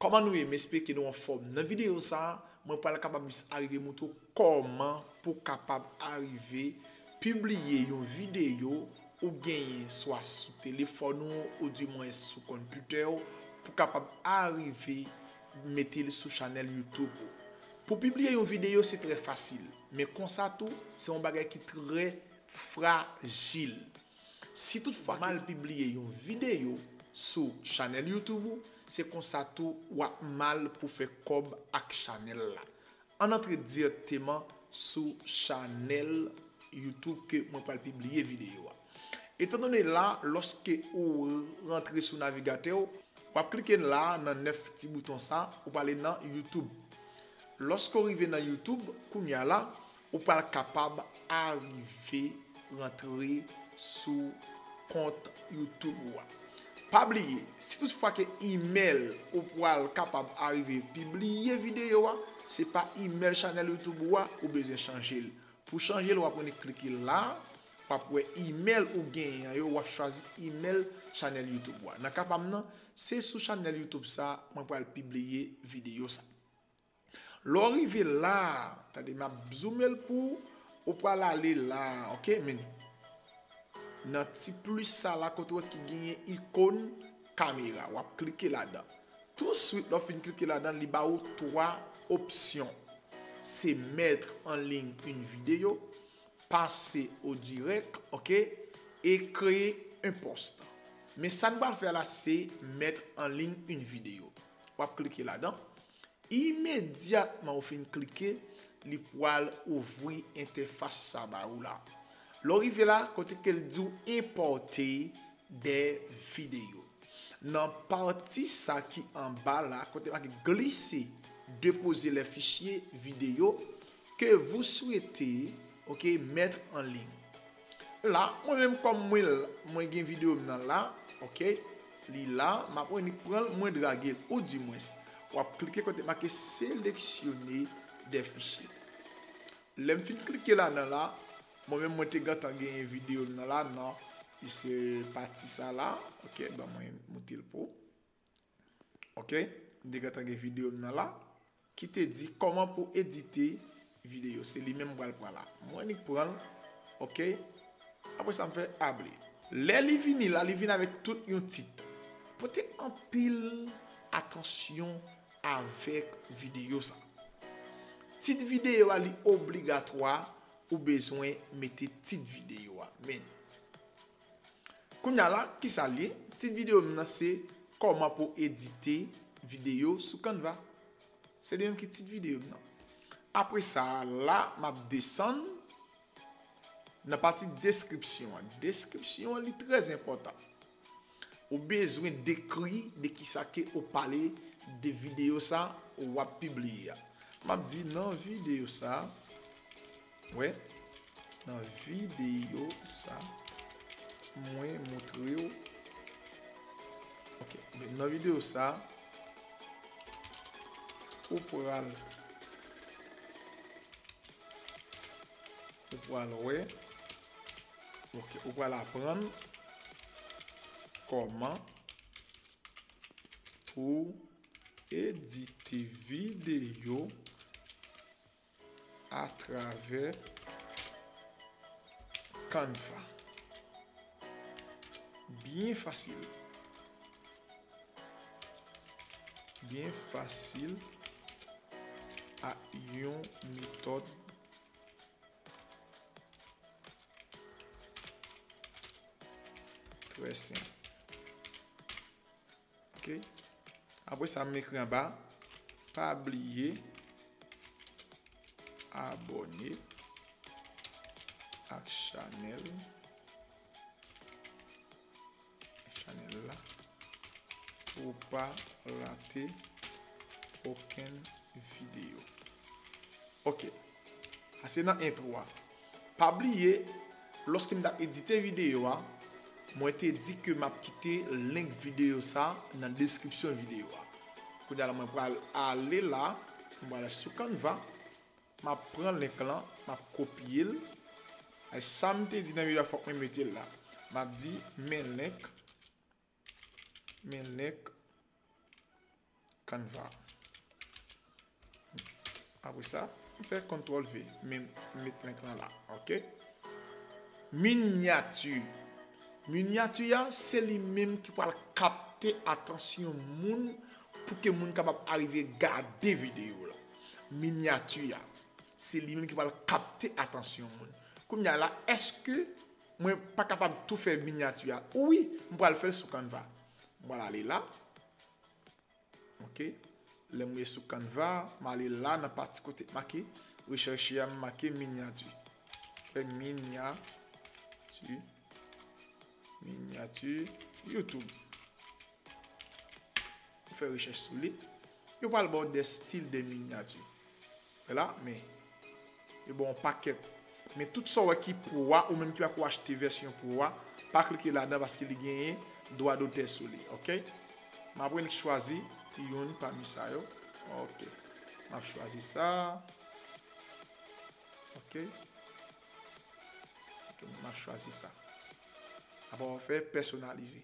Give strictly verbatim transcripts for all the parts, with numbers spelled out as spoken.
Kòman nou ye? M espere ke nou anfòm. Nan videyo sa a, mwen pral kapab jis arive montre w kòman pou w kapab arive pibliye yon videyo ou genyen swa sou telefòn ou, oudimwens sou konpitè w, pou w kapab arive mete l sou chanèl YouTube ou. Pou pibliye yon videyo, se trè fasil, men konsa tou, se yon bagay ki trè frajil. Si toutfwa w mal pibliye yon videyo sou chanèl YouTube ou, se konsa tou w ap mal pou fè kòb ak chanèl la. Ann antre dirèkteman sou chanèl YouTube ke mwen pral pibliye videyo a. Etandone la, lòske ou rantre sou navigatè w, w ap klike la nan nèf ti bouton sa, ou prale nan YouTube. Lòske w rive nan YouTube, kounye a la, ou pral kapab arive rantre sou kont YouTube ou a. Pa bliye, si toutfwa ke imèl ou pral kapab arive pibliye videyo a, se pa imèl chanèl YouTube ou a, ou bezwen chanje l. Pou chanje l, w ap vin klike la, w ap wè imèl ou genyen an yo, w ap chwazi imèl chanèl YouTube ou a. Nan ka pa m nan, se sou chanèl YouTube sa mwen pral pibliye videyo sa. Lè w rive la, tande, m ap zoome l pou ou, ou pral ale la, oke, men nan ti plis sa la kote w wè ki genyen ikòn kamera, w ap klike ladan. Touswit, lè w fin klike ladan, li ba ou twa opsyon. Se mettre en ligne une vidéo, passer au direct, oke, e créer un post. Men sa n pral fè la, se mettre en ligne une vidéo. W ap klike ladan. Imedyatman ou fin klike, li pral ouvri entèfas sa ba ou la. Lè w rive la, kote ke l di w enpòte de videyo. Nan pati sa ki anba la, kote make glisser, déposer les fichiers vidéo que vous souhaitez, ok, mettre en ligne. La, mwen menm kòm mwen, mwen gen videyo m nan la, ok, li la, m ap vin pran l, mwen drage l, oudimwens, w ap klike kote make sélectionner des fichiers. Lè m fin klike ladan la, mwen menm mwen te gentan genyen videyo m nan la, nan, se pati sa la, ok, ban mwen moute l pou. Ok, m te gentan gen videyo m nan la, ki te di kòman pou edite videyo. Se li menm m pral pran la. Mwen nik pran l, ok. Apre sa, m fè able. Lè li vini la, li vin avèk tout yon tit. Pote anpil atansyon avèk videyo sa. Tit videyo a, li obligatwa, ou bezwen mete tit videyo a. Men, kounye a la, kisa l ye? Tit videyo m nan se kòman pou edite videyo sou Canva. Se li menm ki tit videyo m nan. Apre sa, la, m ap desann nan pati deskripsyon an. Deskripsyon an, li trè enpòtan. Ou bezwen dekri de kisa ke ou pale de videyo sa w ap pibliye a. M ap di nan videyo sa, wè, nan videyo sa, mwen montre w, ok, nan videyo sa, ou pral, ou pral wè, ok, ou pral aprann kòman pou edite videyo atravè Canva. Byen fasil. Byen fasil ak yon metòd trè senp. Ok. Apre sa, m ekri anba, pa bliye abòne ak chanèl, chanèl la, pou w pa rate okenn videyo. Ok. Sa se nan entwo a. Pa bliye, lòske m t ap edite videyo a, mwen te di ke m ap kite link videyo sa nan deskripsyon videyo a. Kounye a la, mwen pral ale la, mwen pral sou Canva, m ap pran link lan, m ap kopye l. Ay sa m te di nan videyo a, fòk mwen mete l la. M ap di, men link, men link Canva. Apre sa, m fè kontwòl V, men m met link lan la, ok? Minyati. Minyati a, se li menm ki pral kapte atansyon moun pou ke moun kapab arive gade videyo la. Minyati a, se li menm ki pral kapte atansyon moun. Kounye a la, èske mwen pa kapab tou fè minyati a? Wi, m pral fè l sou Canva. M pral ale la. Ok. Lè m rive sou Canva, m ale la nan pati kote make rechèche a, m make minyati. Fè minyati, minyati YouTube. Ou fè rechèch sou li. Yo pral ba w de stil de minyati. Vwala, men yo ba w yon pakèt. Men tout sa w wè ki pro a, ou menm ki pako achte vèsyon pro a, pa klike ladan paske li genyen dwa dotè sou li, ok? M ap annik chwazi youn pami sa yo. Ok. M ap chwazi sa. Ok. Ok, m ap chwazi sa. Apre w fè pèsonalize.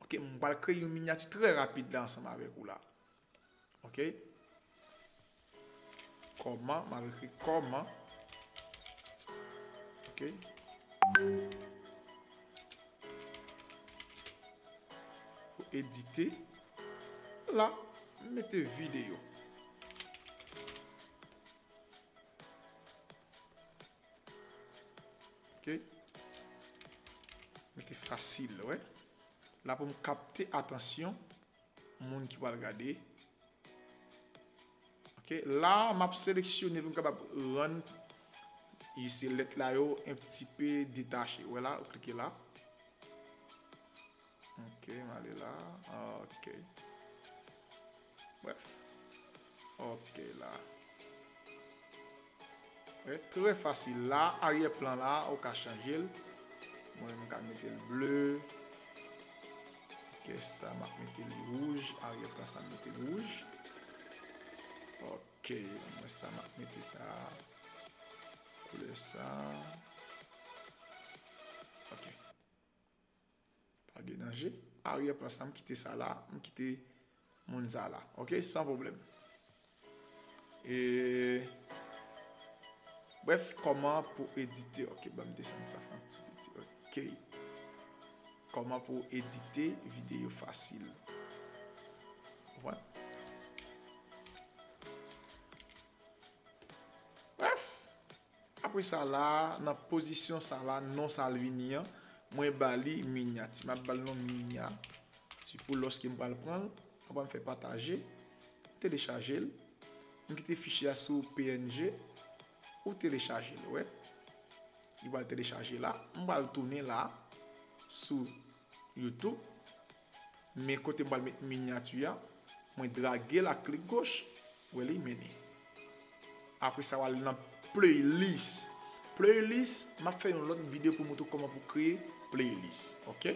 Ok, m pral kreye yon minyati trè rapid la ansanm avèk ou la. Ok. Kòman, m ap ekri kòman. Ok. Pou edite. La, m mete videyo. Ok. Mete fasil, wè. La pou m kapte atansyon moun ki pral gade. Ok, la, m ap seleksyone pou m kapab rann, se lèt la yo un petit peu détaché. Wè la, ou klike la. Ok, m ale la. Ok. Bref. Ok, la. Wè, trè fasil. La, aryè plan la, ou ka chanje l. Mwen, m ka mete l ble. Ok, sa, m ap mete li wouj. Aryè plan sa, m mete l wouj. Ok, mwen sa, m ap mete sa. Koulè sa. Ok. Pa gen danje. Aryè plan sa, m kite sa la, m kite moun sa la. Ok, san pwoblèm. E, brèf, kòman pou edite? Ok, ban m desann sa fè yon ti piti. Ok. Kòman pou edite videyo fasil? Konprann? Brèf, apre sa la, nan pozisyon sa la, non sa l vini an, mwen ba li minyati. M ap ba l non minyati pou lòske m pral pran l, apre m fè pataje, telechaje l. M kite fichye a sou P N G, ou telechaje l, wè. Li pral telechaje la. M pral tounen la, sou YouTube. Men kote m pral met minyati a, mwen drage l ak klik goch, wè li mennen. Apre sa, w al nan playlist. Playlist, m ap fè yon lòt videyo pou montre w kòman pou kreye playlist, ok?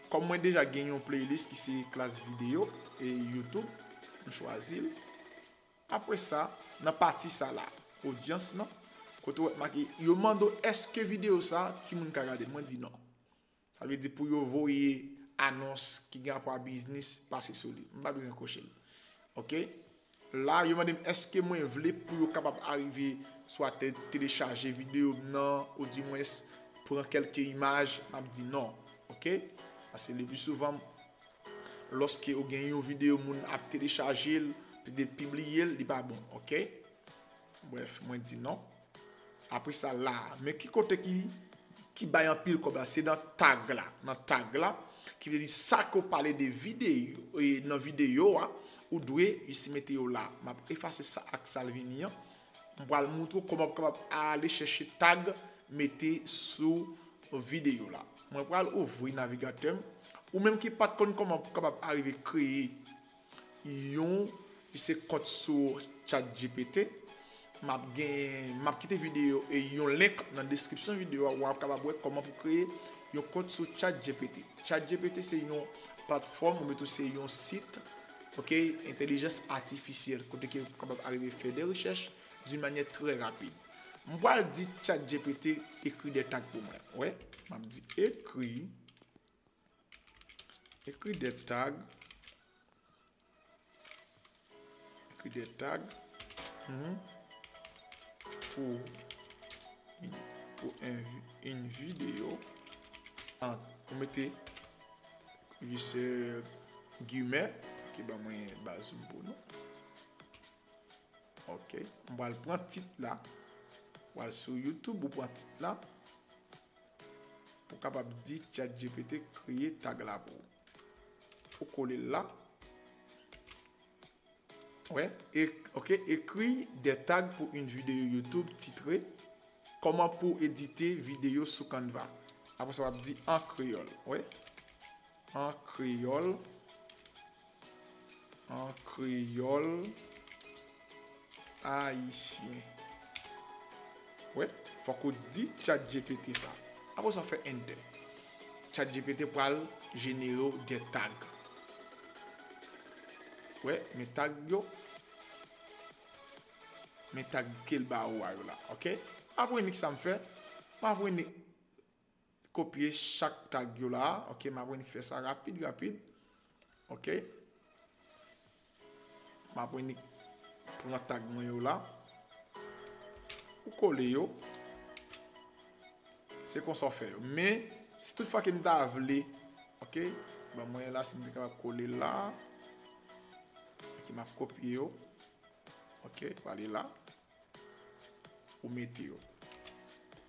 Kòm mwen deja gen yon playlist ki se klas videyo e YouTube, m chwazi l. Apre sa, nan pati sa la, odyans lan, kote w wè make, yo mande w èske videyo sa, timoun ka gade l? Mwen di non. Sa vle di pou yo voye anons ki gen rapò a biznis pase sou li. M pa bezwen koche l. Ok? La, yo mande m èske mwen vle pou yo kapab arive swa te-, telechaje videyo m nan, odimwens pran kèlke imaj, m ap di non. Ok? Paske le pli souvan, lòske ou gen yon videyo moun ap telechaje l, petèt pibliye l, li pa bon. Ok? Brèf, mwen di non. Apre sa la, men ki kote ki, ki bay anpil kòb la, se nan tag la. Nan tag la, ki vle di sa ke w pale de videyo, e nan videyo a, ou dwe isi mete yo la. M ap efase sa ak sa l vini an. M pral montre w kòman pou kapab ale chèche tag, mete sou videyo la. Mwen pral ouvri navigatè m. Ou menm ki pa t konn kòman pou kapab arive kreye yon, se kont sou ChatGPT. M ap gen, m ap kite videyo e yon link nan deskripsyon videyo a, w ap kapab wè kòman pou kreye yon kont sou ChatGPT. ChatGPT se yon platfòm, oubyen tou se yon sit, ok, entèlijans atifisyèl, kote ke w kapab arive fè de rechèch d'une manière très rapide. M pral di ChatGPT ekri de tag pou mwen. Wè, m ap di ekri, ekri de tag. Écris des tags, mhm, pour une, pour un vi- une vidéo. An, ou mete jis, euh, gimè ki ban mwen ba zoom pou nou. Ok, m pral pran tit la. Ou al sou YouTube, ou pran tit la. Pou kapab di ChatGPT kreye tag la pou ou. Ou kole l la. Wè, é- ok, écris des tags pour une vidéo YouTube titrée Comment pour éditer vidéo sous Canva. Apre sa, w ap di an kreyòl. Wè. An kreyòl. An kreyòl ayisyen. Wè, fòk ou di ChatGPT sa. Apre sa, w fè enter. ChatGPT pral jenere w de tag. Wè, men tag yo. Men tag ke l ba ou a yo la, ok? Apre nik sa m fè, m apre nik kopye chak tag yo la, ok? M apre nik fè sa rapid, rapid, ok? M apre nik pran tag mwen yo la, ou kole yo, se konsa w fè yo. Men, si tout fwa ke m ta vle, ok? Ban mwen la, si m te kapab kole l la, ok, m ap kopye yo. Ok, prale la. Ou mete yo.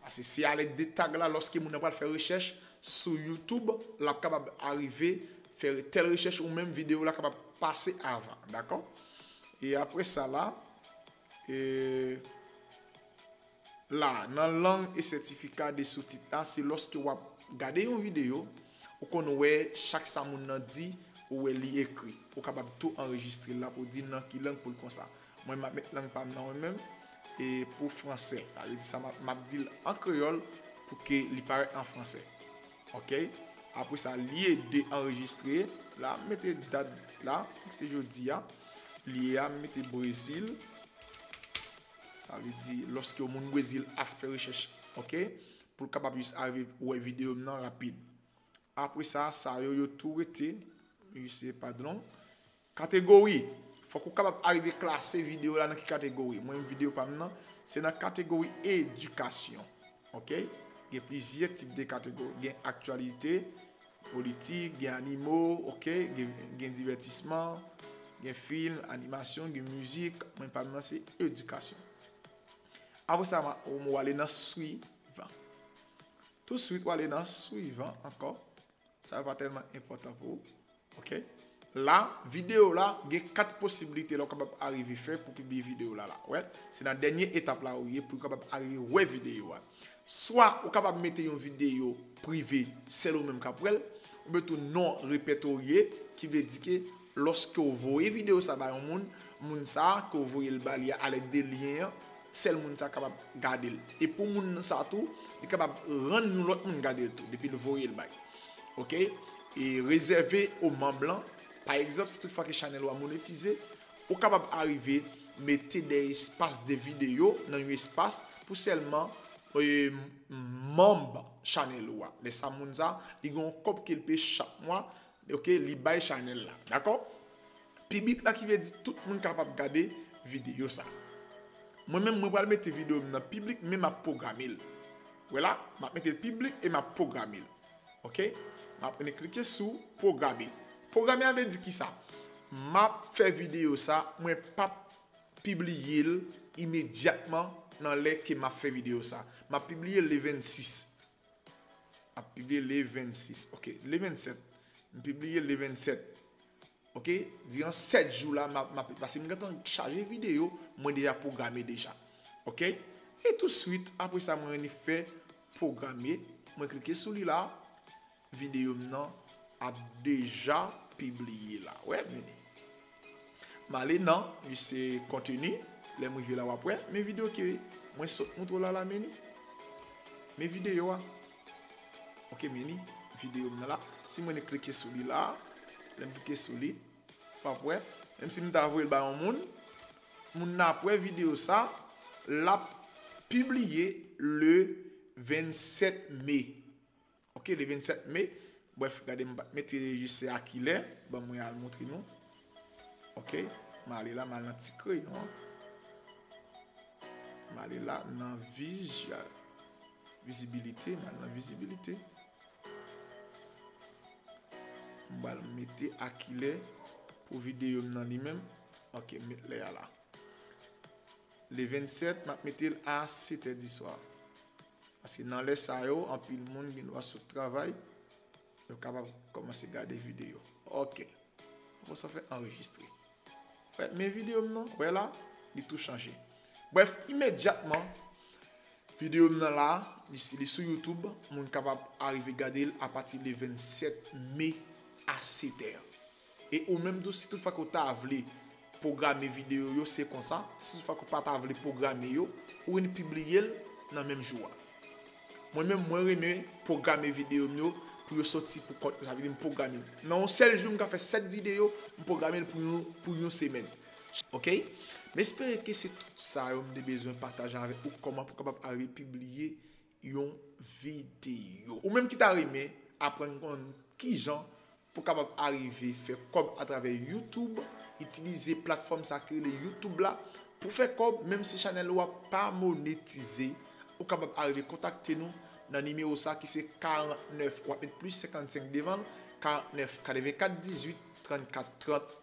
Paske se alèd de tag la, lòske moun nan pral fè rechèch sou YouTube, l ap kapab arive fè tèl rechèch ou menm videyo la kapab pase avan, dakò? E apre sa la, e, la, nan lang e sètifika de soutit la, se lòske w ap gade yon videyo, ou konn wè chak sa moun nan di, ou wè li ekri. Ou kapab tou anrejistre l la pou di nan ki lang pou l konsa. Mwen, m ap met lang pa m nan mwen menm, e pou fransè. Sa vle di sa, m ap, m ap di l an kreyòl pou ke li parèt an fransè. Ok? Apre sa, li ede anrejistre. La, m mete dat la, se jodi a. Li ye a, m mete Brezil. Sa vle di, lòske yon moun Brezil ap fè rechèch, ok? Pou l kapab jis arive wè videyo m nan rapid. Apre sa, sa yo, yo tou rete. Yo se padlon. Kategori. Fòk ou kapab arive klase videyo la nan ki kategori. Mwen, videyo pa m nan, se nan kategori edikasyon. Ok? Gen plizyè tip de kategori. Gen aktyalite, politik, gen animo, ok? Gen, gen divètisman, gen fim, animasyon, gen mizik. Mwen, pa m nan, se edikasyon. Apre sa, m a- ou ale nan swivan. Touswit, ou ale nan swivan ankò. Sa yo pa tèlman enpòtan pou ou. Ok? La, videyo la, gen kat posiblite lè w kapab arive fè pou pibliye videyo la la. Wè, se nan dènye etap la ou ye pou w kapab arive wè videyo a. Swa ou kapab mete yon videyo prive, sèl ou menm k ap wè l, oubyen tou non repètorye, ki vle di ke lòske w voye videyo sa ba yon moun, moun sa a ke w voye l ba li a alèd de lyen an, sèl moun sa a kapab gade l. E pou moun sa a tou, li kapab rann yon lòt moun gade l tou, depi l voye l bay. Ok? E rezève o manm lan. Pa egzanp, si tout fwa ke chanèl ou a monetize, ou kapab arive mete de espas de videyo nan yon espas pou sèlman, e, manm chanèl ou a. Lè sa moun sa, li gen yon kòb ke l peye chak mwa, ok, li bay chanèl la. Dakò? Piblik la ki vle di tout moun kapab gade videyo sa. Mwen menm, mwen pral mete videyo m nan piblik, men m ap pwograme l. Wè la, m ap mete l piblik e m ap pwograme l. Ok? M ap vin klike sou pwograme. Pwograme a vle di kisa? M ap fè videyo sa, mwen p ap pibliye l imedyatman nan lè ke m ap fè videyo sa. M ap pibliye l le vennsis. M ap pibliye le vennsis. Ok, le vennsèt. M pibliye l le vennsèt. Ok, diran sèt jou la, m ap, m ap, paske m gentan chaje videyo, mwen deja pwograme deja. Ok? E touswit, apre sa, mwen vin fè pwograme. Mwen klike sou li la. Videyo m nan ap deja pibliye la. Wè, meni. M ale nan, se konteni. Lè m rive la, w ap wè. Men videyo ke mwen sot montre w la, la, meni. Men videyo a. Ok, meni. Videyo m nan la. Si mwen klike sou li la, lè m klike sou li, w ap wè. Menm si m ta voye l ba yon moun, moun nan ap wè videyo sa, l ap pibliye le vennsèt me. Ok, le vennsèt me. Brèf, gade, m pa t mete jis se a kilè. Ban mwen al montre nou. Ok. M ale la, m al nan ti kreyon an. M ale la nan visual. Vizibilite, m al nan vizibilite. M pral mete a kilè pou videyo m nan li menm. Ok, m met lè a la. Le vennsèt, m ap mete l a sèt è di swa. Paske nan lè sa yo, anpil moun gen dwa sot travay, yo kapab kòmanse gade videyo. Ok. Apre sa, fè anrejistre. Wè, men videyo m nan, wè la, li tou chanje. Brèf, imedyatman, videyo m nan la, li, li sou YouTube, moun kapab arive gade l apati le vennsèt me a sèt è. E ou menm tou, si tout fwa ke w ta vle pwograme videyo yo, se konsa. Si tout fwa ke w pa ta vle pwograme yo, ou vin pibliye l nan menm jou a. Mwen menm, mwen renmen pwograme videyo m yo pou yo soti pou kont mwen. Sa vle di m pwograme l. Nan yon sèl jou, m ka fè sèt videyo, m pwograme l pou yon, pou yon semèn. Ok? M espere ke se tout sa yo m te bezwen pataje avèk ou, kòman pou w kapab arive pibliye yon videyo. Ou menm ki ta renmen aprann konn kijan pou w kapab arive fè kòb atravè YouTube, itilize platfòm sa ki rele YouTube la pou fè kòb, menm si chanèl ou a pa monetize, ou kapab arive kontakte nou nan nimewo sa ki se karannèf, w ap met plis senkannsenk devan l, karannèf, katrevenkat, dizuit, trannkat, trant.